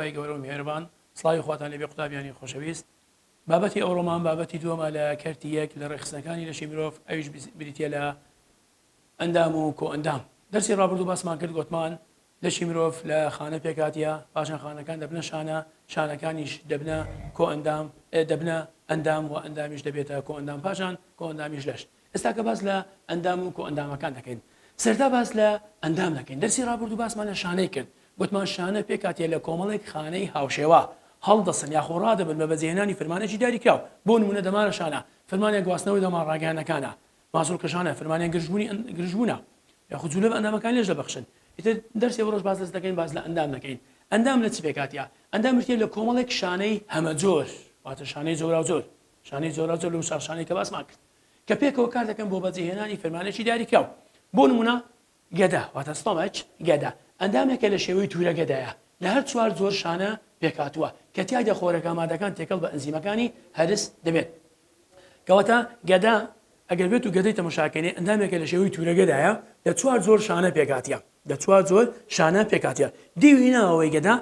خوای گەورە و میهرەبان سڵاوی خواتان لێبێ قوتابیانی خۆشەویست بابەتی ئەوڕۆمان بابەتی دووەمە لە کەرتی یەک لە ڕێکخستنەکانی لەشی مرۆڤ ئەویش بریتیە لە ئەندام و کۆئەندام دەرسی ڕابردوو باسمان کرد گۆتمان لەشی مرۆڤ لە خانە پێکهاتیە پاشان خانەکان دەبنە شانە شانەکانیش دەبنە کۆئەندام دەبنە ئەندام و ئەندامیش دەبێتە کۆئەندام پاشان کۆئەندامیش لەش ئێستا کە باس لە ئەندام و کۆئەندامەکان دەکەین سەرتا باس لە ئەندام دەکەین دەرسی ڕابردوو باسمان لە شانەی کرد گوتمان شانە پێکهاتیە لە کۆمەڵێک خانەی هاوشێوە هەڵدەسن یاخۆ ڕادەبن بە بەجێهێنانی فرمانێکی دیاریکراو بۆ نمونە دەمارە شانە فرمانیان گواستنەوەی دەمار ڕاگەیانەکانە ماسولکە شانە فرمانیان گرژبوونی گرژبوونە یاخود جولە بە ئەندامەکان لێژ دەبەخشن ئیتر دەرسی ڕۆژ باس لەس دەکەین باس لە ئەندام دەکەین ئەندام لە چ پێکهاتیە ئەندام بریتیە لە کۆمەڵێک شانەی هەمەجۆر واتە شانەی جۆراوجۆر شانەی جۆراوجۆر لەو چوار شانەی کە باسمان کرد کە پێکەوە کار دەکەن بۆ بەجێهێنانی فەرمانێکی دیاریکراو. بۆ نموونە گەدە واتە stomach، گەدە، ئەندامێکە لە شێوەی توورەگەدایە، لە هەر چوار جۆر شانە پێکهاتووە کە تیایدا خۆرەکە مادەکان تێکەڵ بە ئەنزیمەکانی هەرس دەبێت. کەواتە گەدە ئەگەر بێت و گەدەی تەماشاکەینێ ئەندامێکە لە شێوەی توورەگەدایە لە چوار جۆر شانە پێکهاتیە لە چوار جۆر شانە پێکهاتیە. دیوی ناوەوەی گەدە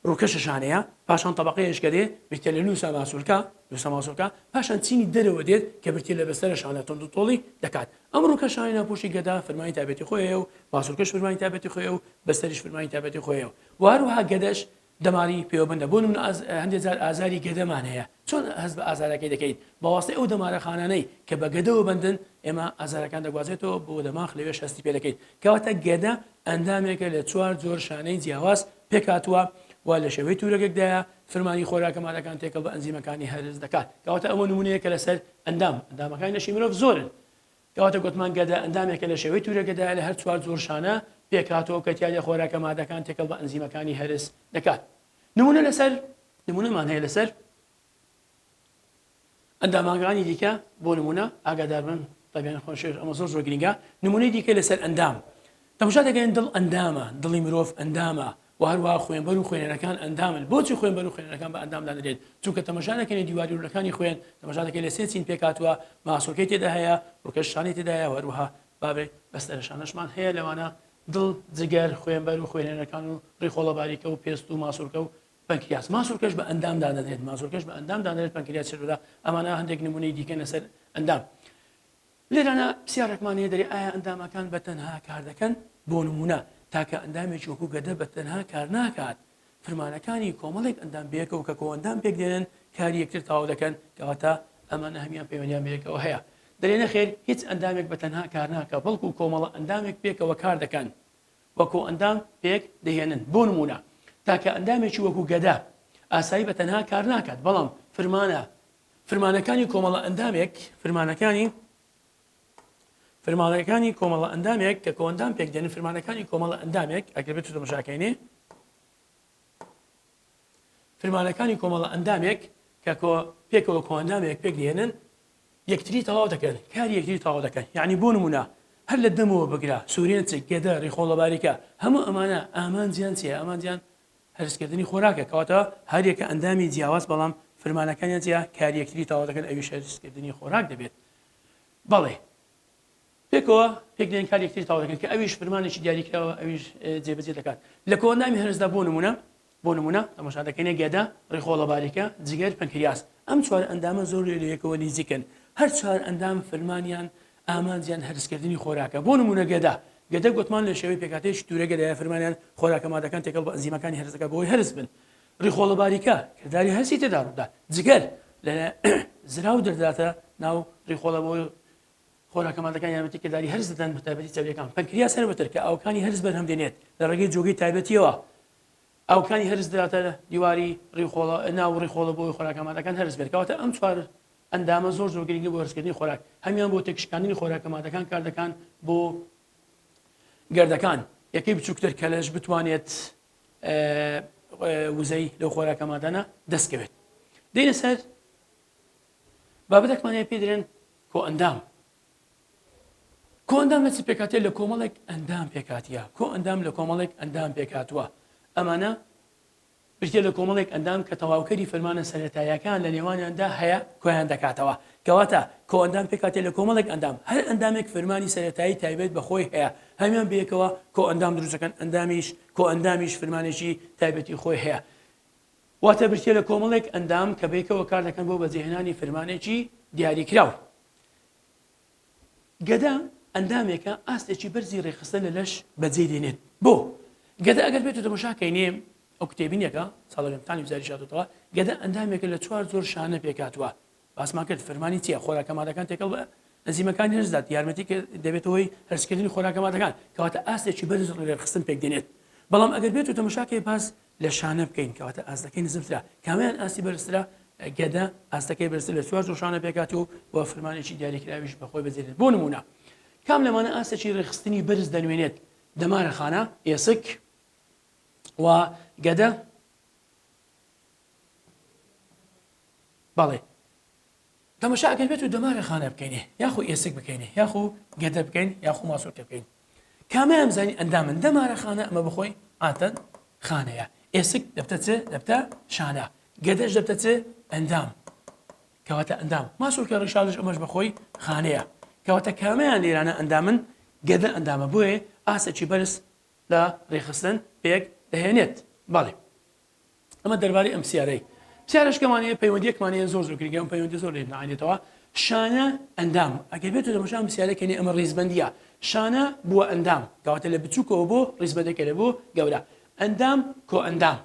ڕووکەشە شانەیە، پاشان تەبەقەیەش کە دێ بریتیە لە لووسە ماسولکە، لووسە ماسولکە، پاشان چینی دەرەوە دێت کە بریتیە لە بەستەرە شانە توندوتۆڵی دەکات. ئەم ڕووکەش شانەی ناوپۆشی گەدە فرمانی تایبەتی خۆی هەیە و ماسولکەش فرمانی تایبەتی خۆی هەیە و بەستەریش فرمانی تایبەتی خۆی هەیە و هەروەها گەدەش دەماری پێوەبەندە. بۆ نموونە هەندێک جار ئازاری گەدەمان هەیە، چۆن هەست بە ئازارەکەی دەکەین؟ بە واسطەی ئەو دەمارە خانانەی کە بە گەدەوە بەندن ئێمە ئازارەکان دەگوازێتەوە بۆ دەماخ لەوێش هەستی پێ دەکەین. کەواتە گەدە ئەندامێکە لە چوار جۆر شانەی جیاواز پێکهاتووە و لە شێوەی تورەگەکدایە، فرمانی خۆراکە مادەکان تێکەڵ بە ئەنزیمەکانی هەرس دەکات. کەواتە ئەوە نموونەیەکە لەسەر ئەندام، ئەندامەکانی لەشی مرۆڤ زۆرن. کەواتە گۆتمان گەدە ئەندامێکە لە شێوەی تورەگەدایە لە هەر چوار جۆر شانە پێکهاتووە کە تیایدا خۆراکە مادەکان تێکەڵ بە ئەنزیمەکانی هەرس دەکات. نموونە لەسەر نموونەمان هەیە لەسەر ئەندامەکانی دیکە بۆ نمونە ئاگاداربن قوتابیانی خۆشەویست ئەمە زۆر زۆر گرنگە نمونەی دیکە لەسەر ئەندام تەماشا دەکەین دڵ ئەندامە دڵی مرۆڤ ئەندامە و هەروەها خوێنبەر و خوێنەرەکان ئەندامن بۆچی خوێنبەر و خوێنەرەکان بە ئەندام دادرێن چونکە تەماشا دەکەین دیواری لولەکانی خوێن تەماشا دەکەین لە سێ چین پێکهاتووە ماسولکەی تێدا هەیە ڕووکەش شانەی تێدا هەیە و هەروەها بابێ بەستەرە شانەشمان هەیە لەوانە دڵ جگەر خوێنبەر و خوێنەرەکان و ڕیخۆڵە باریکە و پێست و ماسولکە و پەنکریاس ماسولکەش بە ئەندام دادەنرێت ماسولکەش بە ئەندام دادەنرێت پەنکریاس چربدا ئەمانە هەندێک نمونەی دیکەن لەسەر ئەندام. لێرانە پرسیارێکمان هەیە دەرێ ئایا ئەندامەکان بە تەنها کار دەکەن؟ بۆ نمونە تاکە ئەندامێکی وەکو گەدە بە تەنها کار ناکات فرمانەکانی کۆمەڵێک ئەندام بەیەکەوە کە کۆئەندام پێک دێنن کاری یەکتر تەواو دەکەن کەواتە ئەمانە هەموویان پەیوەندیان بەیەکەوە هەیە دەرێ نەخێر هیچ ئەندامێک بە تەنها کار ناکا بەڵکو کۆمەڵە ئەندامێک پێکەوە کار دەکەن و کۆئەندام پێک دەهێنن، بۆ نموونە تاکە ئەندامێکی وەکو گەدە ئاسایی بە تەنها کار ناکات، بەڵام فرمانە فرمانەکانی کۆمەڵە ئەندامێک فرمانەکانی فرمانەکانی کۆمەڵە ئەندامێک کە کۆئەندام پێک دێنن فرمانەکانی کۆمەڵە ئەندامێک ئەگەر بێت تەماشاکەینێ فرمانەکانی کۆمەڵە ئەندامێک کە کۆ پێکەوە کۆئەندامێک پێک دێنن یەکتری تەواو دەکەن، کاری یەکتری تەواو دەکەن، یەعنی بۆ نموونە هەر لە دەمەوە بگرە، سورێنچک، گەدە، ڕیخۆڵە باریکە، هەموو ئەمانە ئامانجیان چییە؟ ئامانجیان هەرسکردنی خۆراکە، کەواتە هەریەکە ئەندامی جیاواز بەڵام فرمانەکانیان چییە؟ کاری یەکتری تەواو دەکەن ئەویش هەرسکردنی خۆراک دەبێت. بەڵێ پێکەوە پێک دێن کاری یەکتری تەواو دەکەن کە ئەویش فرمانێکی دیاریکراوە ئەویش جێبەجێ دەکات. لە کۆئەندامی هەرسدا بۆ نموونە بۆ نموونە تەماشا دەکەینە گەدە، ڕیخۆڵە باریکە، جگەر، پەنکریاس. ئەم چوار ئەندامە زۆر لە یەکەوە نیزیکن. هەر چوار ئەندام فرمانیان ئامانجیان هەرسکردنی خۆراکە. بۆ نموونە گەدە. گەدە گۆتمان لە شێوەی پێکهاتەیەکی تورە گەدەیە فرمانیان خۆراکە مادەکان تێکەڵ بە ئەنزیمەکانی هەرس دەکات بۆ ئەوەی هەرس بن. ڕیخۆڵە باریکە کرداری هەرسی تێدا ڕوودات. جگەر لە زراو دەرداتە ناو ڕیخۆڵە بۆ خۆراکە مادەکان یارمەتی کرداری هەرس دەدەن بەتایبەتی چەوریەکان. پەنکریاس هەروەتر کە ئاوکانی هەرس بەرهەم دێنێت لە ڕێگەی جۆگەی تایبەتیەوە ئاوکانی هەرس دراتە دیواری ڕیخۆڵە ناو ڕیخۆڵە بۆی خۆراکە مادەکان هەرس بێت. کەواتە ئەم چوار ئەندامە زۆر زۆر گرنگە بۆ هەرسکردنی خۆراک، هەمیان بۆ تێکشکاندنی خۆراکە مادەکان کار دەکان بۆ گەردەکان یەکەی بچووکتر کە لەش بتوانێت وزەی لەو خۆراکە مادانە دەستکەوێت. دێنە سەر بابەتێکمان هەیە پێی دەرێن کۆئەندام. کۆئەندام لە چ پێکهاتیە؟ لە کۆمەڵێک ئەندام پێکهاتیە. کۆئەندام لە کۆمەڵێک ئەندام پێکهاتووە. ئەمانە بریتیە لە کۆمەڵێک ئەندام کە تەواوکەری فەرمانە سەرەتاییەکان لە نێوانیاندا هەیە کۆیان دەکاتەوە. کەواتە کۆئەندام پێکهاتیە لە کۆمەڵێک ئەندام. هەر ئەندامێک فرمانی سەرەتایی تایبەت بە خۆی هەیە. هەموویان بەیەکەوە کۆئەندام دروست دەکەن. ئەندامیش کۆئەندامیش فرمانێکی تایبەتی خۆی هەیە. واتە بریتیە لە کۆمەڵێک ئەندام کە بەیکەوە کار دەکەن بۆ بەجێهێنانی فرمانێکی دیاریکراو. گەدە ئەندامێکە ئاستێکی بەرزی ڕێکخستن لە لەش بەجێ دێنێت. بۆ؟ گەدە ئەگەر بێت و تەماشا کەینێ ئەو کتێبینێکە ساڵە تانی وزاری شاتوتەوە گەدە ئەندامێکە لە چوار جۆر شانە پێکاتوە باسمان کرد فرمانی چیە خۆراکە مادەکان تێکەڵ بە ئەنزیمەکانی هەرس دات یارمەتی کە دەبێتە هۆی هەرسکردنی خۆراکە مادەکان کەواتە ئاستێکی بەرز ڕێکخستن پێک دێنێت بەڵام ئەگەر بێت و تەماشاکەی باس لە شانە بکەین کەواتە ئاستەکەی نزمترە کامیان ئاستی بەرزترە گەدە ئاستەکەی بەرزتر لە چوار جۆر شانە پێکات و و فرمانێکی دیاریکراویش بەخۆی بەجێدێت بۆ نمونە کام لەمانە ئاستێکی ڕێکخستنی بەرز دەنوێنێت دەمارە خانە ئێسک و گەدە بەڵێ تەمەشا ئەگەر بێت و دەمارە خانە بکەینێ یاخو ئێسک بکەینێ یاخو گەدە بکەین یاخو ماسۆکە بکەین کامیان زانی ئەندامن دەمارە خانە ئەمە بخۆی عاتەن خانەیە ئێسک دەبتە چ دەبتە شانە گەدەش دەبتە چ ئەندام کەواتە ئەندام ماسۆکە ڕیشاڵش ئەمەش بەخۆی خانەیە کەواتە کامیان لێرانە ئەندامن گەدە ئەندامە بۆیە ئاستێکی بەرز لە ڕێکخستن پێک دەهێنێت بەڵێ ئەمە دەربارەی ئەم پرسیارەی پرسیارەشکەمان هەیە پەیوەندیەکمان هەیە زۆر زۆر گرنگە ئەم پەیوەندی زۆر لێ نعێنێتەوە شانە ئەندام ئەگەر بێت تەماشا ئەم پرسیارەکە نێ ئەمە ڕیزبەندیە شانە بووە ئەندام کەواتە لە بچووکەوە بۆ ڕیزبەندەکە لە بۆ گەورە ئەندام کۆئەندام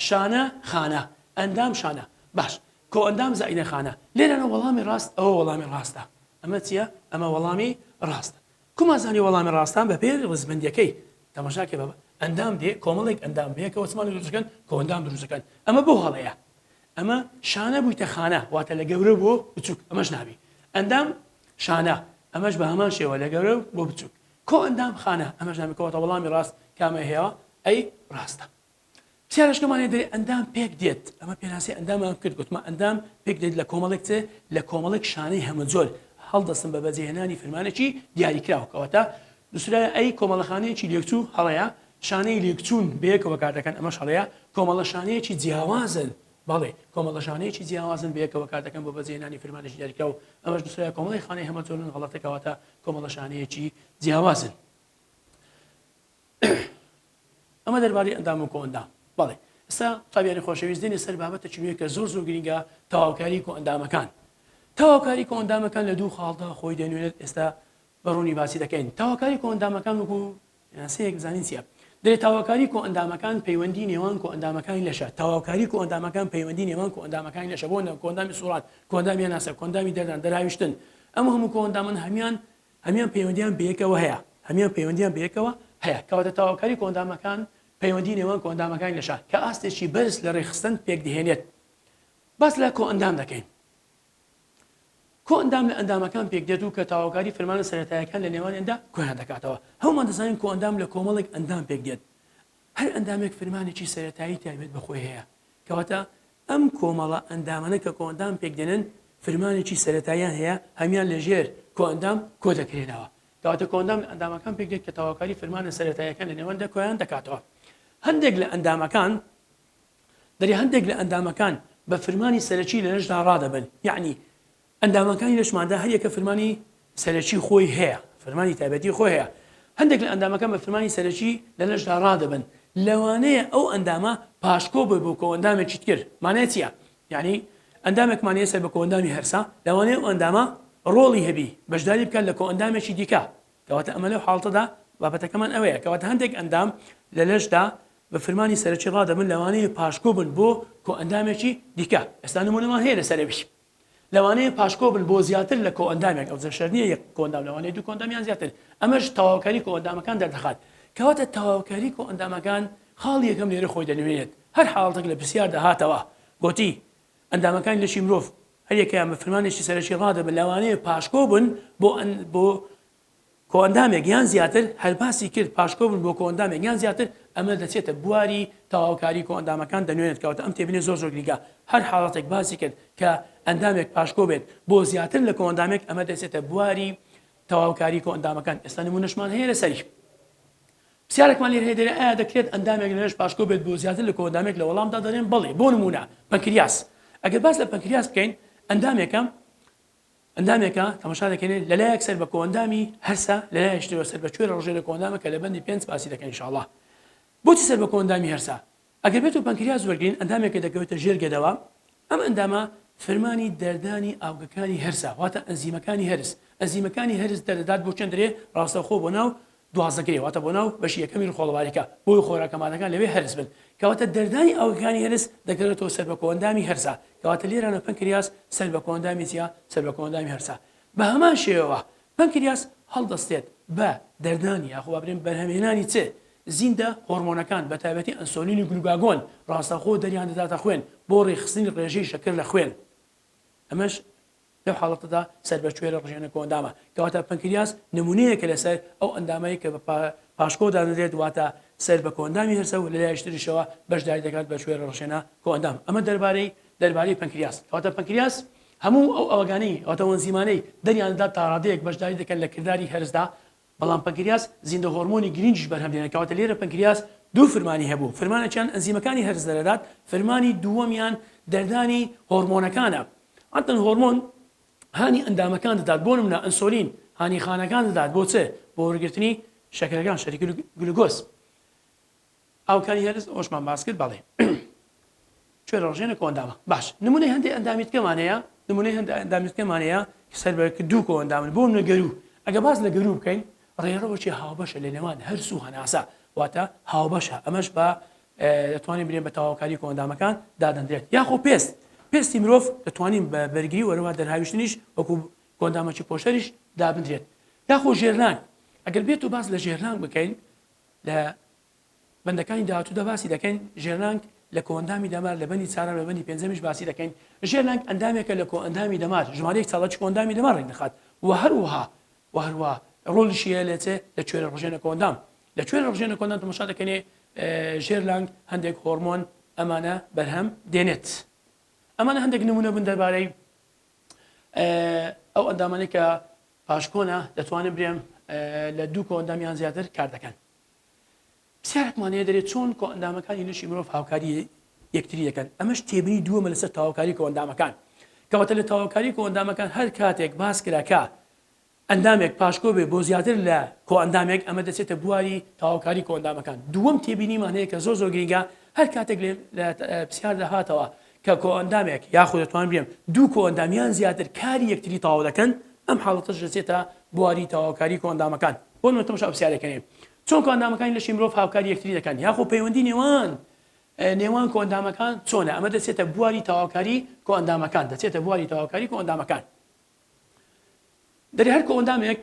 شانە خانە ئەندام شانە باش کۆئەندام زائیدە خانە لێرانە وەڵامی ڕاست ئەوە وەڵامی ڕاستە ئەمە چییە ئەمە وەڵامی ڕاستە کومان زانی وەڵامی ڕاستان بە پێی ڕیزبەندیەکەی تەماشا کە بابە ئەندام دێ کۆمەڵێک ئەندام بەیەکەوە چمان دروست دەکەن کۆئەندام دروست دەکەن ئەمە بۆ هەڵەیە ئەمە شانە بوویتە خانە واتە لە گەورە بۆ بچوک ئەمەش نابی ئەندام شانە ئەمەش بە هەمان شێوە لە گەورە بۆ بچوک کۆ ئەندام خانە ئەمەش نابی کەواتە وەڵامی ڕاست کامە هەیە ئەی ڕاستە پرسیارەشکەمان هەیە دەرێ ئەندام پێک دێت ئەمە پێناسەی ئەندامان کرد گوتمە ئەندام پێک دێت لە کۆمەڵێک چ لە کۆمەڵێک شانەی هەمەجۆر هەڵدەستن بە بەجێهێنانی فرمانێکی دیاریکراو کەواتە نووسرایە ئەی کۆمەڵە خانەیەکی لێکچوو هەڵەیە شانەی لێکچوون بەیەکەوە کار دەکەن ئەمەش هەڵەیە کۆمەڵە شانەیەکی جیاوازن بەڵێ کۆمەڵە شانەیەکی جیاوازن بەیەکەوە کار دەکەن بۆ بەجێهێنانی فرمانێکی دیاریکراو ئەمەش نووسرایە کۆمەڵی خانەی هەمەجۆرن غەڵەتە کەواتە کۆمەڵە شانەیەکی جیاوازن ئەمە دەربارەی ئەندام و کۆئەندام. بەڵێ ئێستا قوتابیانی خۆشەویست دێنە سەر بابەتێکی نوێ کە زۆر زۆر گرینگە تەواوکاری کۆئەندامەکان. تەواوکاری کۆئەندامەکان لە دوو خاڵدا خۆی دەنوێنێت ئێستا بە ڕوونی باسی دەکەین. تەواوکاری کۆئەندامەکان وەکو پێناسەیەک بزانین چییە؟ دەێ تەواوکاری کۆئەندامەکان پەیوەندی نێوان کۆئەندامەکانی لەشە. تەواوکاری کۆئەندامەکان پەیوەندی نێوان کۆئەندامەکانی لەشە بۆ کۆئەندامی سوڕان، کۆئەندامی هەناسە، کۆئەندامی دەردان، دەرهاویشتن. ئەم هەموو کۆئەندامن هەمیان هەموان پەیوەندیان بەیەکەوە هەیە هەموان پەیوەندیان بەیەکەوە هەیە کەواتە تەواوکاری کۆئەندامەکان پەیوەندی نێوان کۆئەندامەکانی لەشە کە ئاستێکی بەرز لە ڕێکخستن پێکدەهێنێت باس لە کۆئەندام دەکەین کۆئەندام لە ئەندامەکان پێکدێت و کە تەواوکاری فرمانە سەرەتایەکان لە نێوانیاندا کۆیان دەکاتەوە هەمومان دەزانین کۆئەندام لە کۆمەڵێک ئەندام پێکدێت هەر ئەندامێک فرمانێکی سەرەتایی تایبەت بە خۆی هەیە کەواتە ئەم کۆمەڵە ئەندامانە کە کۆئەندام پێکدێنن فرمانێکی سەرەتاییان هەیە هەموان لە ژێر کۆئەندام کۆدەکرێنەوە. کەواتە کۆئەندام لە ئەندامەکان پێکدێت کە تەواوکاری فرمانە سەرەتاییەکان لە نێواندا کۆیان دەکاتەوە. هەندێک لە ئەندامەکان دەرێ هەندێک لە ئەندامەکان بە فرمانی سەرەکی لە لەشدا ڕادەبن یەعنی ئەندامەکانی لەشماندا هەریەکە فرمانی سەرەکی خۆی هەیە، فرمانی تایبەتی خۆی هەیە. هەندێک لە ئەندامەکان بە فرمانی سەرەکی لە لەشدا ڕادەبن. لەوانەیە ئەو ئەندامە پاشکۆ بێت بۆ کۆئەندامێکی تر. مانای چییە؟ یانی ئەندامێکمان هەیە سەر بە کۆئەندامی هەرسە، لەوانەیە ئەو ئەندامە ڕۆڵی هەبی، بەشداری بکات لە کۆئەندامێکی دیکە. کەواتە ئەمە لەو حاڵەتەدا بابەتەکەمان ئەوەیە کەواتە هەندێک ئەندام لە لەشدا بە فرمانی سەرەکی ڕادەبن، لەوانەیە پاشکۆ بن بۆ کۆئەندامێکی دیکە. ئێستا نموونەمان هەیە لەسەر ئەویش. لەوانەیە پاشکۆ بن بۆ زیاتر لە کۆئەندامێک، ئەوجا شەرت نییە یەک کۆئەندام، لەوانەیە دوو کۆئەندام یان زیاتر، ئەمەش تەواوکاری کۆئەندامەکان دەردەخات. کەواتە تەواوکاری کۆئەندامەکان خاڵی یەکەم لێرە خۆی دەنوێنێت. هەر حاڵەتێک لە پرسیاردا هاتەوە گۆتی ئەندامەکانی لەشی مرۆڤ هەریەکەیان بە فرمانێکی سەرەکی ڕادەبن، لەوانەیە پاشکۆ بن بۆ بۆ کۆئەندامێک یان زیاتر، هەر باسی کرد پاشکۆ بن بۆ کۆئەندامێک یان زیاتر، ئەمە دەچێتە بواری تەواوکاری کۆئەندامەکان دەنوێنێت، کەواتە ئەم تێبینیە زۆر زۆر گرینگە، هەر حاڵەتێک باسی کرد کە ئەندامێک پاشکۆ بێت بۆ زیاتر لە کۆئەندامێک ئەمە دەچێتە بواری تەواوکاری کۆئەندامەکان، ئێستا نمونەشمان هەیە لەسەری. پرسیارێکمان لێرە هەیە دەرێ ئایا دەکرێت ئەندامێک لە لەش پاشکۆ بێت بۆ زیاتر لە کۆئەندامێک لە وەڵامدا دەڵێن بەڵێ، بۆ نمونە پەنکریاس، ئەگەر باس لە پەنکریاس بکەین ئەندامێکە ئەندامێکە تەماشا دەکەین لەلایەک سەر بە کۆئەندامی هەرسە لەلایەکی ترەوە سەر بە کوێرە ڕژێنە کۆئەندامە کە لە بەندی پێنج باسی دەکەین ان شاء اللە بۆچی سەر بە کۆئەندامی هەرسە؟ ئەگەر بێت و پەنکریاس وەرگرین ئەندامێکە دەکەوێتە ژێر گەدەوە، ئەم ئەندامە فرمانی دەردانی ئاوگەکانی هەرسە واتە ئەنزیمەکانی هەرس، ئەنزیمەکانی هەرس دەردەدات بۆ چەندرێ ڕاستەوخۆ بۆ ناو دوازدەگرێ واتە بۆ ناو بەشی یەکەمی ڕیخۆڵەواریکە بۆی خۆراکەمانەکان لەوێ هەرس بن کەواتە دەردانی ئاوگەکانی هەرس دەگەڕێتەوە سەر بە کۆئەندامی هەرسە کەواتە لێرانە پەنکریاس سەر بە کۆئەندامی چیە سەر بە کۆئەندامی هەرسە بە هەمان شێوە پەنکریاس هەڵدەستێت بە دەردانی یاخۆ با بڵێین بەرهەمهێنانی چ زیندە هۆرمۆنەکان بە تایبەتی ئەنسۆلین و گلوگاگۆن ڕاستەوخۆ دەریان دەداتە خوێن بۆ ڕێکخستنی ڕێژەی شەکر لە خوێن ئەمەش لەو حاڵەتەدا سەر بە کوێرە ڕژێنە کۆئەندامە کەواتە پەنکریاس نمونەیەکە لەسەر ئەو ئەندامەی کە بە پاشکۆ دادەنرێت واتە سەر بە کۆئەندامی هەرسە و لەلایەکی تریشەوە بەشداری دەکات بە کوێرە ڕژێنە کۆئەندام ئەمە دەربارەی دەربارەی پەنکریاس کەواتە پەنکریاس هەموو ئەو ئەوگانەی واتە ئەنزیمانەی دەریان دەدات تاڕادەیەک بەشداری دەکەن لە کرداری هەرسدا بەڵام پەنکریاس زیندە هۆرمۆنی گرینگیش بەرهەم دێنێت کەواتە لێرە پەنکریاس دوو فرمانی هەبوو فرمانێکیان ئەنزیمەکانی هەرس دەردات فرمانی دووەمیان دەردانی هۆرمۆنەکانە عادەتەن هۆرمۆن هانی ئەندامەکان دەدات بۆ نمونە ئەنسۆلین هانی خانەکان دەدات بۆ چ بۆ وەرگرتنی شەکرەکان شەری گلوکۆز ئاوکانی هەرس ئەوەشمان باس کرد بەڵێ کوێرە ڕژێنە کۆئەندامە باش نمونەی هەندێک ئەندامی تکەمان هەیە نمونەی هەندێک ئەندامی تکەمان هەیە کە سەر بە دوو کۆئەندامن بۆ نمونە گەروو ئەگە باس لە گەروو بکەین ڕێڕەوەکی هاوبەشە لە نێوان هەرس و هەناسە واتە هاوبەشە ئەمەش بە دەتوانین برێن بە تەواوکاری کۆئەندامەکان دادەندرێت یاخۆ پێست پێستی مرۆڤ دەتوانین بە بەرگری وەرەوە دەرهاویشتنیش وەکو کۆئەندامەکی پۆشەریش دابندرێت یاخۆ ژێرلانگ ئەگەر بێت و باس لە ژێرلانگ بکەین لە بەندەکانی داهاتوودا باسی دەکەین، ژێرلانگ لە کۆئەندامی دەمار لە بەندی چارەم لە بەندی پێنجەمیش باسی دەکەین، ژێرلانگ ئەندامێکە لە کۆئەندامی دەمار، ژمارەیەک چالاکی کۆئەندامی دەمار ڕێکدەخات و هەروەها و هەروەها ڕۆڵیشی هەیە لە چ لە کوێرە ڕژێنە کۆئەندام لە کوێرە ڕژێنە کۆئەندام تەماشا دەکەنێ ژێرلانگ هەندێک هۆرمۆن ئەمانە بەرهەم دێنێت. ئەمانە هەندێک نمونە بن دەربارەی ئەو ئەندامانەی کە پاشکۆنە دەتوانم برێم لە دوو کۆئەندام یان زیاتر کار دەکەن. پرسیارێکمان هەیە دەرێ چۆن کۆئەندامەکانی لەشی مرۆڤ هاوکاری یەکتری دەکەن؟ ئەمەش تێبینی دووەمە لەسەر تەواوکاری کۆئەندامەکان. کەواتە لە تەواوکاری کۆئەندامەکان هەر کاتێک باس کرا کە ئەندامێک پاشکۆ بێ بۆ زیاتر لە کۆئەندامێک ئەمە دەچێتە بواری تەواوکاری کۆئەندامەکان. دووەم تێبینیمان هەیە کە زۆر زۆر گرینگە هەر کاتێک لە پرسیاردا هاتەوە کە کۆئەندامێک یاخود دەتوانم بڵێم دوو کۆئەندام یان زیاتر کاری یەکتری تەواو دەکەن ئەم حاڵەتەش دەچێتە بواری تەواوکاری کۆئەندامەکان. بۆ نمونە تەماشا ئەو پرسیارە کەین چۆن کۆئەندامەکانی لەشی مرۆڤ هاوکاری یەکتری دەکەن یاخۆ پەیوەندی نێوان نێوان کۆئەندامەکان چۆنە ئەمە دەچێتە بواری تەواوکاری کۆئەندامەکان دەچێتە بواری تەواوکاری کۆئەندامەکان دەرێ هەر کۆئەندامێک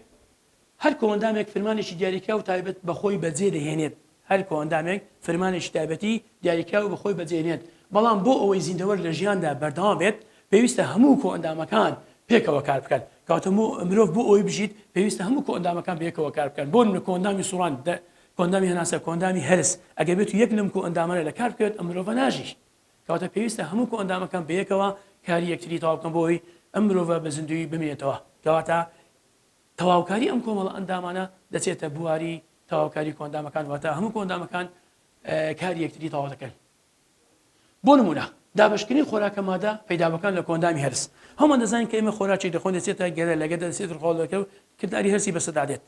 هەر کۆئەندامێک فرمانێکی دیاریکراو تایبەت بە خۆی بەجێ دەهێنێت هەر کۆئەندامێک فرمانێکی تایبەتی دیاریکراو بە خۆی بەجێنێت بەڵام بۆ ئەوەی زیندەوەر لە ژیاندا بەردەوام بێت پێویستە هەموو کۆئەندامەکان پێکەوە کار بکەن کەواتە مرۆڤ بۆ ئەوەی بژیت پێویستە هەموو کۆئەندامەکان بەیەکەوە کار بکەن بۆ نمونە کۆئەندامی سوڕان کۆئەندامی هەناسە کۆئەندامی هەرس ئەگەر بێت و یەک لەم کۆئەندامانە لە کار بکەوێت ئەم مرۆڤە ناژی کەواتە پێویستە هەموو کۆئەندامەکان بەیەکەوە کاری یەکتری تەواو بکەن بۆ ئەوەی ئەم مرۆڤە بە زیندوویی بمێنێتەوە کەواتە تەواوکاری ئەم کۆمەڵە ئەندامانە دەچێتە بواری تەواوکاری کۆئەندامەکان واتە هەموو کۆئەندامەکان کاری یەکتری تەواو دەکەن. بۆ نموونە دابەشکردنی خۆراکە مادە پەیدابووەکان لە کۆئەندامی هەرس. هەموومان دەزانین کە ئێمە خۆراکێک دەخۆین دەچێتە گەدە، لە گەدە دەچێتە ڕیخۆڵەکە و کرداری هەرسی بەسەردا دێت.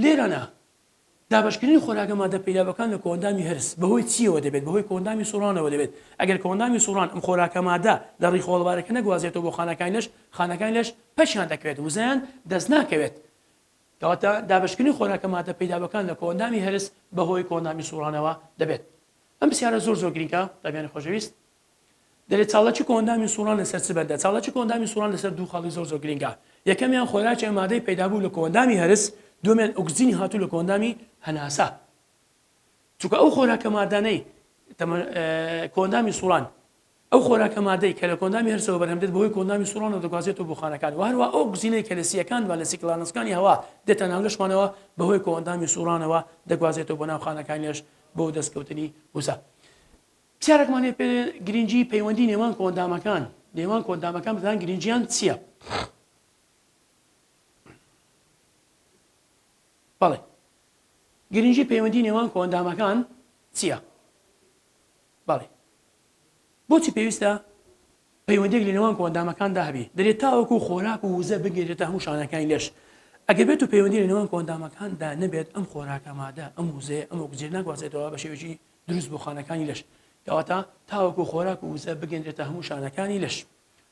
لێرانە دابەشکردنی خۆراکە مادە پەیدابووەکان لە کۆئەندامی هەرس بەهۆی چییەوە دەبێت؟ بەهۆی کۆئەندامی سوڕانەوە دەبێت. ئەگەر کۆئەندامی سوڕان ئەم خۆراکە مادە لە ڕیخۆڵەبارەکە نەگوازێتەوە بۆ خانەکانی لەش، خانەکانی لەش پەکیان دەکەوێت، وزەیان دەست ناکەوێت. کەواتە دابەشکردنی خۆراکە مادە پەیدابووەکان لە کۆئەندامی هەرس بەهۆی کۆئەندامی سوڕانەوە دەبێت. ئەم پرسیارە زۆر زۆر گرینگە قوتابیانی خۆشەویست. دەرێ چاڵاکی کۆئەندامی سوڕان لەسەر چ بەندە؟ چاڵاکی کۆئەندامی سوڕان لەسەر دوو خاڵی زۆر زۆر گرینگە. یەکەمیان خۆراکی مادەی پەیدابوو لە کۆئەندامی هەرس، دووەمیان ئۆکسجینی هاتوو لە کۆئەندامی هەناسە. چونکە ئەو خۆراکە مادانەی کۆئەندامی سوڕان ئەو خۆراکە مادەی کە لە کۆئەندامی هەرسەوە بەرهەم دێت بەهۆی کۆئەندامی سوڕانەوە دەگوازێتەوە بۆ خانەکان و هەروەها ئەو ئۆکسجینەی کە لە سییەکانمان لە سیکڵانەسکانی هەوا دێتە ناو لەشمانەوە بەهۆی کۆئەندامی سوڕانەوە دەگوازێتەوە بۆ ناو خانەکانی لەش بۆ دەستکەوتنی وزە. پرسیارێکمان هەیە پێ گرنگی پەیوەندی نێوان کۆئەندامەکان نێوان کۆئەندامەکان بزان گرنگیان چییە؟ بەڵێ گرنگی پەیوەندی نێوان کۆئەندامەکان چییە؟ بەڵێ بۆچی پێویستە پەیوەندیەک لە نێوان کۆئەندامەکاندا هەبێ؟ دەرێ تاوەکو خۆراک و وزە بگەێنرێتە هەموو شانەکانی لەش. ئەگەر بێت و پەیوەندی لە نێوان کۆئەندامەکاندا نەبێت ئەم خۆراکە مادە، ئەم وزەیە، ئەم ئۆکسجینە ناگوازێتەوە بە شێوەیەکی دروست بۆ خانەکانی لەش، کەواتە تاوەکو خۆراک و وزە بگەنرێتە هەموو شانەکانی لەش.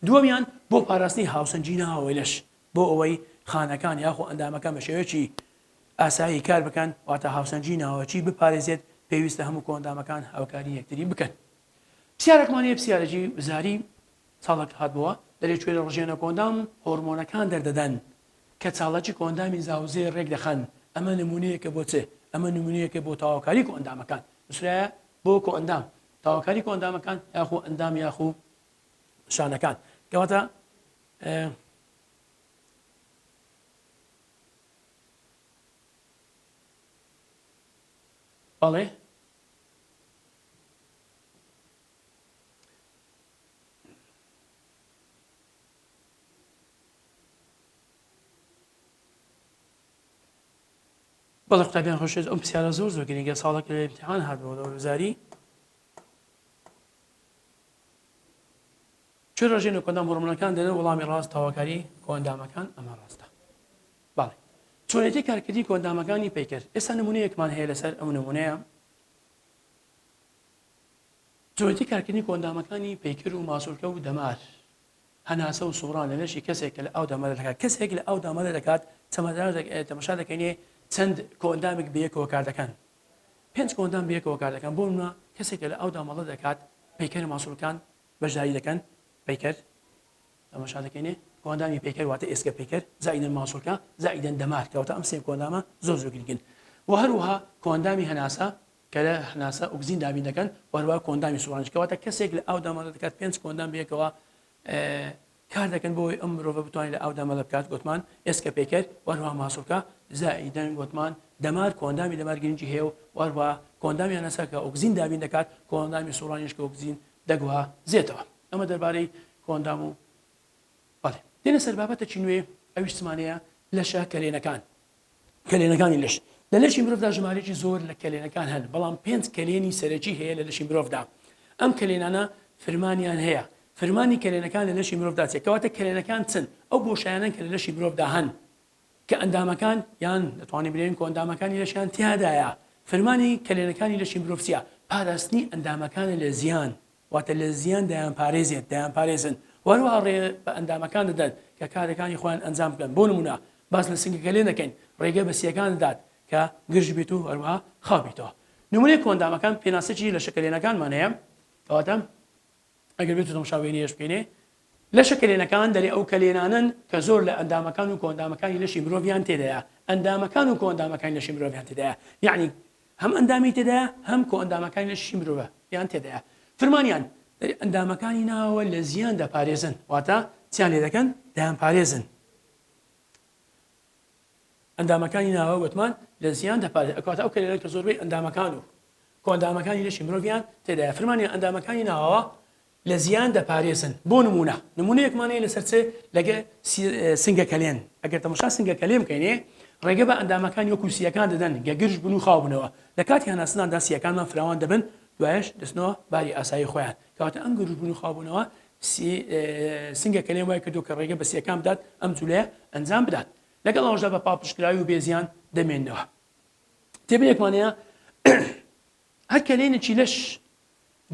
دووەمیان بۆ پاراستنی هاوسەنگی ناوەوەی لەش، بۆ ئەوەی خانەکان یاخۆ ئەندامەکان بە شێوەیەکی ئاسایی کار بکەن، واتە هاوسەنگی ناوەکی بپارێزێت، پێویستە هەموو کۆئەندامەکان هاوکاری یەکتری بکەن. پرسیارێکمان هەیە پرسیارێکی وزاری ساڵێک هاتبووە، دەرێ کوێرە ڕژێنە کۆئەندام هۆرمۆنەکان دەردەدەن کە چالاکی کۆئەندامی زاوزێ ڕێکدەخەن، ئەمە نموونەیەکە بۆ چ؟ ئەمە نموونەیەکە بۆ تەواوکاری کۆئەندامەکان، نووسرایە بۆ کۆئەندام، تەواوکاری کۆئەندامەکان یاخو ئەندام یاخو شانەکان، کەواتە بەڵێ. بەڵێ قوتابیان خۆشەویست ئەم پرسیارە زۆر زۆر گرنگە ساڵێک لە ئیمتیحان هاتبووە لە وەرزاری چ ڕژێن و کۆندام هۆرمۆنەکان دەدەن وەڵامی ڕاست تەواوکاری کۆئەندامەکان ئەمە ڕاستە بەڵێ چۆنێتی کارکردنی کۆئەندامەکانی پەیکەر ئێستا نمونەیەکمان هەیە لەسەر ئەو نمونەیە چۆنێتی کارکردنی کۆئەندامەکانی پەیکەر و ماسولکە و دەمار هەناسە و سوڕان لە لەشی کەسێک کە لە ئاودا مەلە دەکات کەسێک لە ئاودا مەلە دەکات تەمەشا دەکەینێ چەند کۆئەندامێک بەیەکەوە کار دەکەن پێنج کۆئەندام بەیەکەوە کار دەکەن بۆ نمونە کەسێک کە لە ئاودا مەڵە دەکات پەیکەر ماسولکان بەشداری دەکەن پەیکەر تەماشا دەکەینێ کۆئەندامی پەیکەر واتە ئێسکە پەیکەر زائیدەن ماسولکە زائیدەن دەمار کەواتە ئەم سێ کۆئەندامە زۆر زۆر گرنگن و هەروەها کۆئەندامی هەناسە کە لە هەناسە ئۆکسجین دابین دەکەن و هەروەها کۆئەندامی سوڕانیش کەواتە کەسێک لە ئاودا مەلە دەکات پێنج کۆئەندام بەیەکەوە کار دەکەن بۆ ئەوەی ئەم مرۆڤە بتوانێت لە ئاودا مەلە بکات گۆتمان ئێسکە پەیکەر و هەروەها ماسولکە زائیدەن گۆتمان دەمار کۆئەندامی دەمار گرنگی هەیە و هەروەها کۆئەندامی هەناسە کە ئۆکسجین دابین دەکات کۆئەندامی سوڕانیش کە ئۆکسجین دەگوازێتەوە. ئەمە دەربارەی کۆئەندام و بەڵێ دێنە سەر بابەتەکی نوێ ئەویش چمانەیە لەشە کەلێنەکان کەلێنەکانی لەش لە لەشی مرۆڤدا ژمارەیەکی زۆر لە کەلێنەکان هەن بەڵام پێنج کەلێنی سەرەکی هەیە لە لەشی مرۆڤدا ئەم کەلێنانە فرمانیان هەیە فرمانی کەلێنەکان لە لەشی مرۆڤدا چیە کەواتە کەلێنەکان چن ئەو بۆشایانەن کە لە لەشی مرۆڤدا هەن کە ئەندامەکان یان دەتوانین بلێین کۆئەندامەکانی لەشیان تیادایە، فرمانی کەلێنەکانی لەشی مرۆڤ چیە؟ پاراستنی ئەندامەکانە لە زیان، واتە لە زیان دەیانپارێزێت، دەیانپارێزن و هەروەها ڕێ بە ئەندامەکان دەدەن کە کارەکانی خۆیان ئەنجام بدەن، بۆ نموونە باس لە سنگە کەلێن دەکەین، ڕێگە بە سییەکان دەدات کە گرژ بێت و هەروەها خاو بێتەوە. نموونەی کۆئەندامەکان پێناسەکی لەشە کەلێنەکانمان هەیە، کەواتە ئەگەر بێتو تەماشا وێنەیەش بکەینێ لەشە کەلێنەکان دەرێ ئەو کەلێنانەن کە زۆر لە ئەندامەکان و کۆئەندامەکانی لەشی مرۆڤیان تێدایە ئەندامەکان و کۆئەندامەکانی لەشی مرۆڤیان تێدایە یەعنی هەم ئەندامی تێدایە هەم کۆئەندامەکانی لەشی مرۆڤیان تێدایە فرمانیان دەرێ ئەندامەکانی ناوە لە زیان دەپارێزن واتە چیان لێ دەکەن دەیانپارێزن ئەندامەکانی ناوە گوتمان لە زیان دەپارێزن ئەکاتە ئەو کەلێنە کە زۆربەی ئەندامەکان و کۆئەندامەکانی لەشی مرۆڤیان تێدایە فرمانیان ئەندامەکانی ناوەوە لە زیان دەپارێزن بۆ نمونە نمونەیەکمان هەیە لەسەر چ لەگە سنگە کەلێن ئەگەر تەماشا سنگە کەلێن بکەینێ ڕێگە بە ئەندامەکانی وەکو سیەکان دەدەن گە گرژ بن و خاو بنەوە لە کاتی هەناسەداندا سیەکانمان فراوان دەبن دوایش دەچنەوە باری ئاسایی خۆیان کەواتە ئەم گرژبوون و خاوبوونەوە سنگە کەلێن وای کردو کە ڕێگە بە سیەکان بدات ئەم جولەیە ئەنجام بدات لەگەڵ ئەوەشدا بە پاڵپشتکراوی و بێزیان دەمێنەوە تێبینێکمان هەیە هەر کەلێنێکی لەش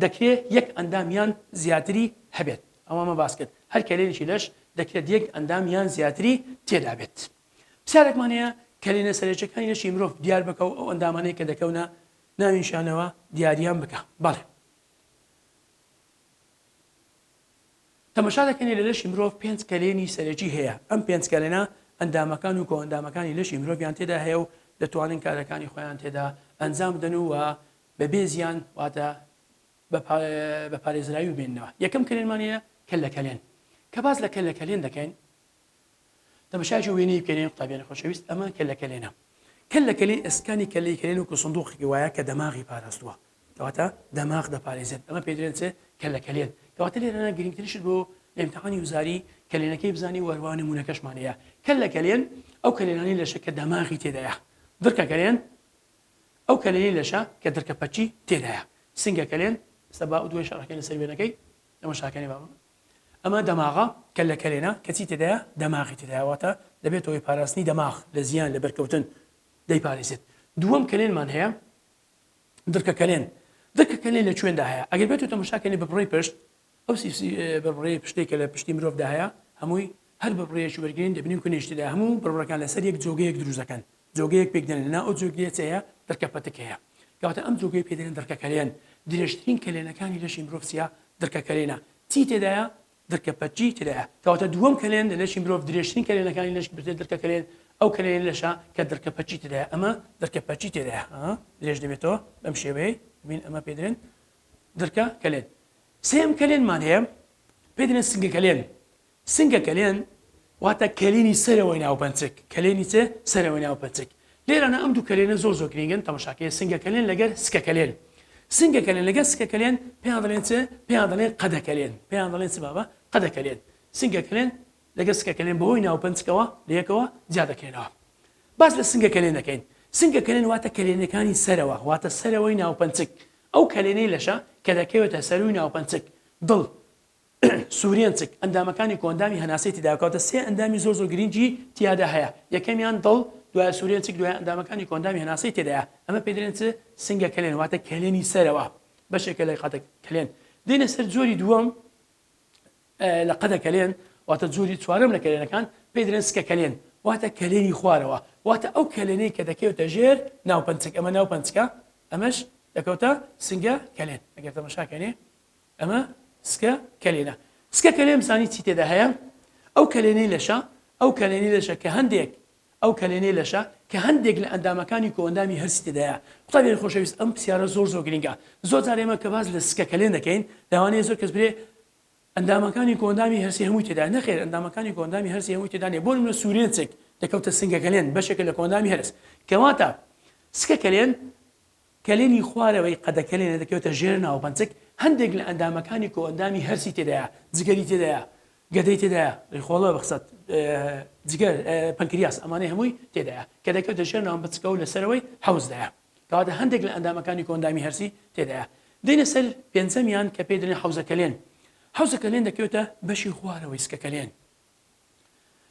دەکرێت یەک ئەندام یان زیاتری هەبێت ئەوەمە باس کرد هەر کەلێنێکی لەش دەکرێت یەک ئەندام یان زیاتری تێدا بێت پرسیارێکمان هەیە کەلێنە سەرەکیەکانی لەشی مرۆڤ دیار بکە و ئەو ئەندامانەی کە دەکەونە ناوینشانەوە دیاریان بکە بەڵێ تەمەشا دەکەین لە لەشی مرۆڤ پێنج کەلێنی سەرەکی هەیە، ئەم پێنج کەلێنە ئەندامەکان و کۆئەندامەکانی لەشی مرۆڤیان تێدا هەیە و دەتوانن کارەکانی خۆیان تێدا ئەنجام بدەن و بەبێ زیان واتە بە پارێزراوی بمێننەوە. یەکەم کەلێنمان هەیە کەللە کەلێن. کە باس لە کەللە کەلێن دەکەین تەمەشایەکی وێنەیی بکەین قوتابیانی خۆشەویست ئەمە کەللە کەلێنە. کەللە کەلێن ئێسکانی کەللەی کەلێن وەکو سندوقێکی وایە کە دەماغی پاراستووە. کەواتە دەماغ دەپارێزێت ئەمە پێی دەلێن چ کەلە کەلێن کەواتە لێرەنا گرنگترین شت بۆ لە ئیمتحانی وزاری کەلێنەکەی بزانی و هەروەها نموونەکەشمان هەیە کەلە کەلێن ئەو کەلێنانەی لەشە کە دەماغی تێدایە دڕکە کەلێن ئەو کەلێنەی لەشە کە دڕکە پەکی تێدایە سنگە کەلێن ئێستا با دوای شەڕەکەین لەسەر وێنەکەی ئەمە شاکەنی بابم ئەمە دەماغە کەلە کەلێنە کەچی تێدایە دەماغی تێدایە واتە دەبێتەوەی پاراستنی دەماغ لە زیان لە بەرکەوتن دەیپارێزێت دووەم کەلێنمان هەیە دڕکە کەلێن. دڕکە کەلێن لە کوێندا هەیە؟ ئەگەر بێت و تەمەشا کەین ببڕەی پشت، ئەو بڕبڕەی پشتەی کە لە پشتی مرۆڤدا هەیە هەمووی هەر بڕبڕەیەکی وەرگرین دەبینین کونێکی تێدایە، هەموو بڕبڕەکان لەسەر یەک جۆگەیەک دروست دەکەن، جۆگەیەک پێک دێنن، لەناو ئەو جۆگەیە چ هەیە؟ دڕکە پەتک هەیە. کەواتە ئەم جۆگەیە پێ دەلێن دڕکە کەلێن. درێژترین کەلێنەکانی لەشی مرۆڤ چییە؟ دڕکە کەلێنە. چی تێدایە؟ دڕکە پەتکی تێدایە. کەواتە دووەم کەلێن لە لەشی مرۆڤ درێژترین کەلێنەکانی لەش بریتیە لە دڕکە کەلێن، ئەو کەلێنەی لەشە کە دڕکە پەتکی تێدایە. ئەمە دڕکە پەتکی تێدایە. درێژ دەبێتەوە بەم شێوەیەی دەبین ئەمە پێ دەلێن دڕکە کەلێن. سێیەم کەلێنمان هەیە پێی دەلێن سنگە کەلێن. سنگە کەلێن واتە کەلێنی سەرەوەی ناو پەنچک. کەلێنی چ؟ سەرەوەی ناو پەنچک. لێرانە ئەم دوو کەلێنە زۆر زۆر گرینگن تەماشاکەی سنگە کەلێن لەگەر سکە کەلێن. سنگە کەلێن لەگەر سکە کەلێن پێیان دەڵێن چ؟ پێیان دەڵێن قەدە کەلێن. پێیان دەڵێن چ بابە؟ قەدە کەلێن. سنگە کەلێن لەگەر سکە کەلێن بەهۆی ناو پەنچکەوە لەیەکەوە جیا دەکرێنەوە. باس لە سنگە کەلێن دەکەین. سنگە کەلێن واتە کەلێنەکانی سەرەوە واتە سەرەوەی ناو پەنچک. ئەو کەلێنەی لەشە کە دەکەوێتە سەرووی ناوپەنچک، دڵ، سورێنچک، ئەندامەکانی کۆئەندامی هەناسەی تێدایە، کەواتە سێ ئەندامی زۆر زۆر گرینگی تیادا هەیە، یەکەمیان دڵ، دوایە سورێنچک، دوایە ئەندامەکانی کۆئەندامی هەناسەی تێدایە، ئەمە پێی دەلێن چ؟ سنگە کەلێن، واتە کەلێنی سەرەوە، بەشێکە لە قەدە کەلێن. دێینە سەر جۆری دووەم لە قەدە کەلێن، واتە جۆری چوارەم لە کەلێنەکان، پێی دەلێن سکە کەلێن، واتە کەلێنی خوارەوە، واتە ئەو کەلێنەی کە دەکەوێتە ژێر ناوپەنچک، ئەمە ناوپەنچکە، ئەمەش دەکەوتە سنگە کەلێن ئەگەر تەمەشا کەنێ ئەمە سکە کەلێنە سکە کەلێن بزانی چی تێدا هەیە ئەو کەلێنەی لەشە ئەو کەلێنەی لەشە کە هەندێک ئەو کەلێنەی لەشە کە هەندێک لە ئەندامەکانی کۆئەندامی هەرسی تێدایە قوتابیانی خۆشەویست ئەم پرسیارە زۆر زۆر گرینگە زۆر جار ئێمە کە باس لە سکە کەلێن دەکەین لەوانەیە زۆر کەس برێ ئەندامەکانی کۆئەندامی هەرسی هەمووی تێدایە نەخێر ئەندامەکانی کۆئەندامی هەرسی هەمووی تێدا نیە بۆ نمونە سورێنچک دەکەوتە سنگە کەلێن بەشێکە لە کۆئەندامی هەرس کەواتە سکە کەلێن کەلێنی خوارەوەی قەدە کەلێنە دەکەوێتە ژێر ناوپەنچک هەندێک لە ئەندامەکانی کۆئەندامی هەرسی تێدایە جگەری تێدایە گەدەی تێدایە ڕیخۆڵە بەخسەت جگەر پەنکریاس ئەمانەی هەمووی تێدایە کە دەکەوێتە ژێر ناوپەنچکەوە لە سەرەوەی حەوزدایە کەواتە هەندێک لە ئەندامەکانی کۆئەندامی هەرسی تێدایە. دێینە سەر پێنجەمیان کە پێی دەلێن حەوزەکەلێن. حەوزەکەلێن دەکەوێتە بەشی خوارەوەی سکەکەلێن.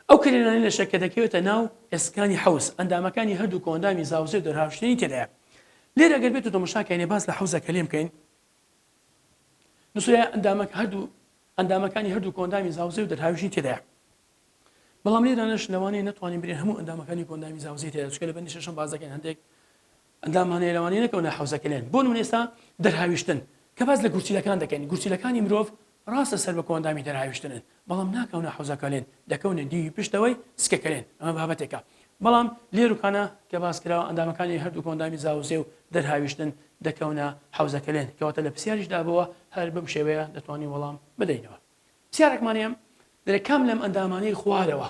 ئەو کەلێنانەی لەشە کە دەکەوێتە ناو ئێسکانی حەوز، ئەندامەکانی هەردوو کۆئەندامی زاوزێ و دەرهاوشتنی تێدایە. لێرە گەر بێت و تەماشا کەین باس لە حەوزەکەلێن بکەین، نووسرایە ئەندامەک هەردوو ئەندامەکانی هەردوو کۆئەندامی زاوزێ و دەرهاویشتنی تێدایە. بەڵام لێرانەش لەوانەیە نەتوانین برێن هەموو ئەندامەکانی کۆئەندامی زاوزێی تێدا چونکە لە بەندی شەشەم باس دەکەین هەندێک ئەندامان هەیە لەوانەیە نەکەونە حەوزەکەلێن بۆ نمونە ئێستا دەرهاویشتن کە باس لە گورچیلەکان دەکەین گورچیلەکانی مرۆڤ ڕاستە سەر بە کۆئەندامی دەرهاویشتنن بەڵام ناکەونە حەوزەکەلێن دەکەونە دیوی پشتەوەی سکەکەلێن ئەمە بابەتێکە بەڵام لێروکانە کە باس کراوە ئەندامەکانی هەردوو کۆئەندامی زاوزێ و دەرهاویشتن دەکەونە حەوزەکەلێن کەواتە لە پرسیاریشدا بەوە هەر بەم شێوەیە دەتوانین وەڵام بدەینەوە پرسیارێکمان هەیە دەرێ کام لەم ئەندامانەی خوارەوە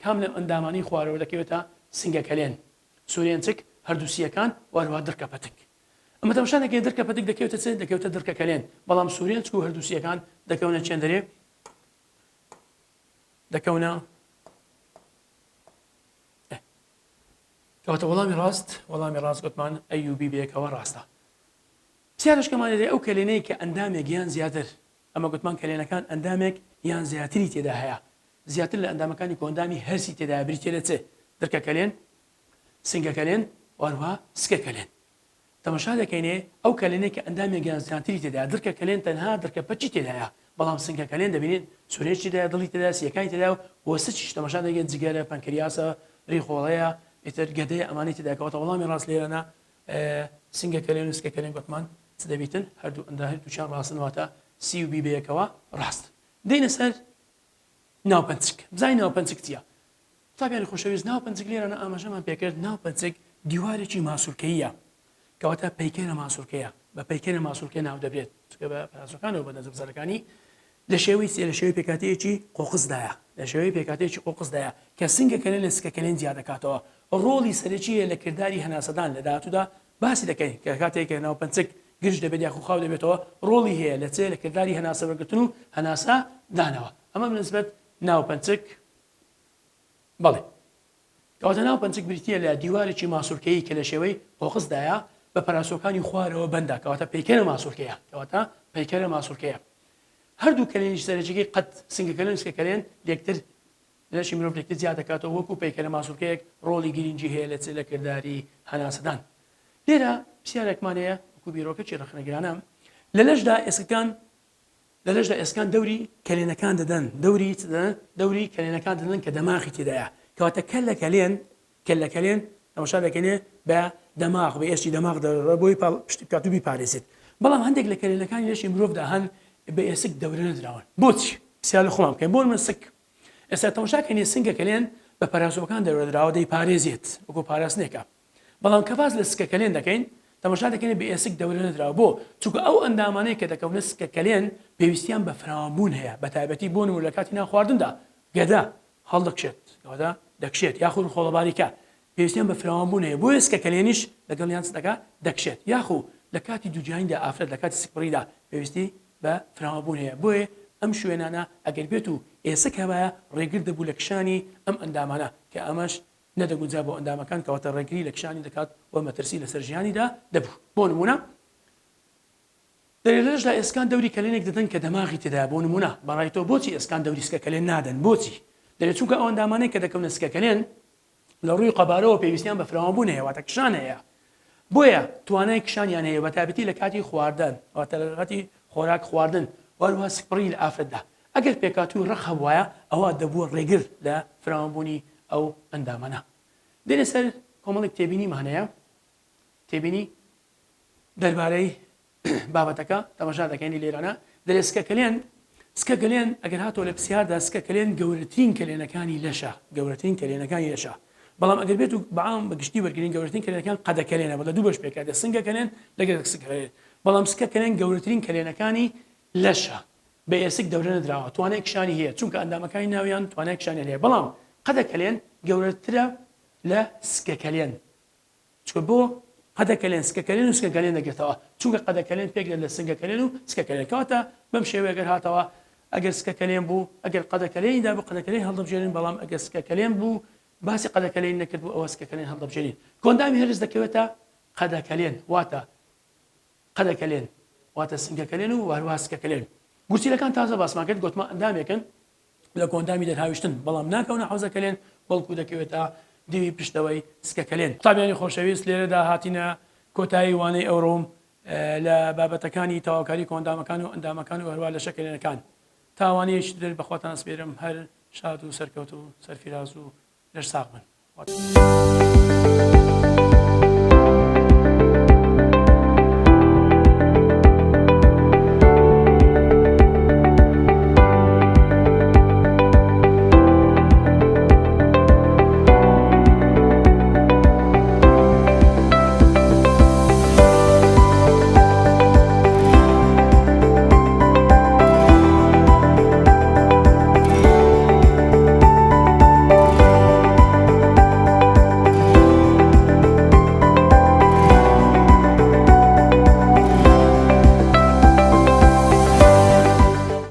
کام لەم ئەندامانەی خوارەوە دەکەوێتە سنگە کەلێن سورێنچک هەردوو سییەکان و هەروەها دڕکە پەتک ئەمە تەماشا دەکەین دڕکە پەتک دەکەوێتە چ دەکەوێتە دڕکە کەلێن بەڵام سورێنچک و هەردوو سییەکان دەکەونە چێندەرێ دەکەونە کەواتە وەڵامی ڕاست وەڵامی ڕاست گوتمان ئەیوبی بێکەوە ڕاستە پرسیارشکەمان لێ ئەو کەلێنەی کە ئەندامێک یان زیاتر ئەمە گوتمان کەلێنەکان ئەندامێک یان زیاتری تێدا هەیە، زیاتر لە ئەندامەکانی کۆئەندامی هەرسی تێدایە بریتیە لە چ؟ دڕکە کەلێن، سنگە کەلێن و هەروەها سکە کەلێن. تەماشا دەکەینێ ئەو کەلێنەی کە ئەندامێک یان زیاتری تێدایە، دڕکە کەلێن تەنها دڕکە پەچی تێدایە، بەڵام سنگە کەلێن دەبینین سورێنچ تێدایە، دڵی تێدایە، سییەکانی تێدایە و سچیش تەماشا دەکەین جگەرە، پەنکریاسە، ریخۆڵەیە، ئیتر گەدەیە ئەمانەی تێدایە کەواتە وەڵامی ڕاست لێرەنا سنگە کەلێن و سکە کەلێن گوتمان چ دەبیتن هەردوو ئەندا هەردووکیان ڕاستن واتە C و B بەیەکەوە ڕاست دێینە سەر ناوپەنچک بزانین ناوپەنچک چییە قوتابیانی خۆشەویست ناوپەنچک لێرانە ئاماژەمان پێکرد ناوپەنچک دیوارێکی ماسولکەییە کەواتە پەیکەرە ماسولکەیە بە پەیکەرە ماسولکە ناو دەبرێت چونکە بە پەراسۆکانەوە بە دەزەبزەرەکانی لە شێوەی چیە؟ لە شێوەی پێکهاتەیەکی قۆقزدایە، لە شێوەی پێکهاتەیەکی قۆقزدایە کە سنگە کەلێن لە سکە کەلێن جیا دەکاتەوە، ڕۆڵی سەرەکی هەیە لە کرداری هەناسەدان، لە داهاتوودا باسی دەکەین کە کاتێک کە ناوپەنچک گرژ دەبێت یاخو خاو دەبێتەوە ڕۆڵی هەیە لە چ؟ لە کرداری هەناسە وەرگرتن و هەناسە دانەوە. ئەمە بە نسبەت ناوپەنچک بەڵێ. کەواتە ناوپەنچک بریتییە لە دیوارێکی ماسولکەیی کە لە شێوەی قۆقزدایە بە پەراسۆکانی خوارەوە بەندە، کەواتە پەیکەرە ماسولکەیە، کەواتە پەیکەرە ماسولکەیە. هەردوو کەلێنی سەرەکیەکەی قەد، سنگەکەلێن و سکەکەلێن لێکتر لەشی مرۆڤ لێکتر جیا دەکاتەوە وەکو پەیکەرە ماسولکەیەک ڕۆڵی گرینگی هەیە لە چ لە کرداری هەناسەدان. لێرە پرسیارێکمان هەیە. وەکو بیرۆکەکی ڕەخنەگرانە لە لەشدا ئێسکەکان لە لەشدا ئێسکان دەوری کەلێنەکان دەدەن دەوری چ دەدەن دەوری کەلێنەکان دەدەن کە دەماغی تێدایە کەواتە کەل لە کەلێن کەل لە کەلێن تەماشا دەکەنێ بە دەماغ بە ئێسکی دەماغ دەڕە بۆی پاڵ پشتی بکات و بیپارێزێت بەڵام هەندێک لە کەلێنەکانی لەشی مرۆڤدا هەن بە ئێسک دەورە نەدراون بۆچی پرسیار لە خۆمان بکەین بۆ نمونە سک ئێستا تەماشا کەنێ سنگە کەلێن بە پەراسۆکان دەورە دراوە دەیپارێزێت وەکو پاراستنێکە بەڵام کە باس لە سکە کەلێن دەکەین تەماشا دەکەین بە ئێسک دەورە نەدراوە بۆ؟ چونکە ئەو ئەندامانەی کە دەکەونە سکە کەلێن پێویستیان بە فراوانبوون هەیە بە تایبەتی بۆ نموونە لە کاتی نان خواردندا گەدە هەڵدەکشێت گەدە دەکشێت یاخود خۆڵەباریکە پێویستیان بە فراوانبوون هەیە بۆیە سکە کەلێنیش لەگەڵیان چ دەکات دەکشێت یاخو لە کاتی دووگیانیدا ئافرەت لە کاتی سکپڕیدا پێویستی بە فراوانبوون هەیە بۆیە ئەم شوێنانە ئەگەر بێت و ئێسک هەبایە ڕێگر دەبوو لە کشانی ئەم ئەندامانە کە ئەمەش نەدەگونجا بۆ ئەندامەکان کەواتە ڕێگری لە کشانی دەکات و مەترسی لەسەر ژیانیدا دەبوو. بۆ نموونە دەرێ لەشدا ئێسکان دەوری کەلێنێک دەدەن کە دەماغی تێدایە بۆ نموونە بەڕای تۆ بۆچی ئێسکان دەوری سکە کەلێن نادەن بۆچی؟ دەرێ چونکە ئەو ئەندامانەی کە دەکەونە سکە کەلێن لە ڕووی قەبارەوە پێویستیان بە فراوانبوون هەیە واتە کشان هەیە بۆیە توانای کشانیان هەیە بەتایبەتی لە کاتی خواردن واتە لە کاتی خۆراک خواردن وهەروەها سکپڕی لە ئافرەتدا ئەگەر پێکهاتووی ڕەق هەبوایە ئەوا دەبووە ڕێگر لە فراوانبوونی ئەو ئەندامانە. دێنە سەر کۆمەڵێک تێبینیمان هەیە، تێبینی دەربارەی بابەتەکە تەماشا دەکەین لێرانە دەرێ سکە کەلێن سکە کەلێن ئەگەر هاتۆ لە پرسیاردا سکە کەلێن گەورەترین کەلێنەکانی لەشە گەورەترین کەلێنەکانی لەشە بەڵام ئەگەر بێت و بەعام بە گشتی وەرگین گەورەترین کەلێنەکان قەدە کەلێنە بە لە دوو بەش پێکهاتە سنگە کەلێن لەگەڵ سکە کەلێن بەڵام سکە کەلێن گەورەترین کەلێنەکانی لەشە بە ئێسک دەورە نەدراوە توانای کشانی هەیە چونکە ئەندامەکانی ناویان توانای کشانیان هەیە بەڵام قەدە کەلێن گەورەترە لە سکە کەلێن چونکە بۆ قەدە کەلێن سکە کەلێن و سکە کەلێن دەگرێتەوە چونکە قەدە کەلێن پێک دێت لە سنگە کەلێن و سکە کەلێن کەواتە بەم شێوەیە گەر هاتەوە ئەگەر سکە کەلێن بوو ئەگەر قەدە کەلێنی دابوو قەدە کەلێن هەڵدەبژێرین بەڵام ئەگەر سکە کەلێن بوو باسی قەدە کەلێن نەکرد بوو ئەوە سکە کەلێن هەڵدەبژێرین کۆندامی هەرس دەکەوێتە قەدە کەلێن واتە قەدە کەلێن واتە سنگە کەلێن و هەروەها سکە کەلێن. گورچیلەکان تازە باسمان کرد گۆتمان ئەندامێکن لە کۆئەندامی دەرهاویشتن بەڵام ناکەونە حەوزە کەلێن بەڵکو دەکەوێتە دیوی پشتەوەی سکە کەلێن. قوتابیانی خۆشەویست لێرەدا هاتینە کۆتایی وانەی ئەوڕۆم لە بابەتەکانی تەواوکاری کۆئەندامەکان و ئەندامەکان و هەروەها لەشە کەلێنەکان. تا وانەیەکی تر بەخواتان ئەسپێرم هەر شاد و سەرکەوتوو سەرفیراز و لەش ساغ بن.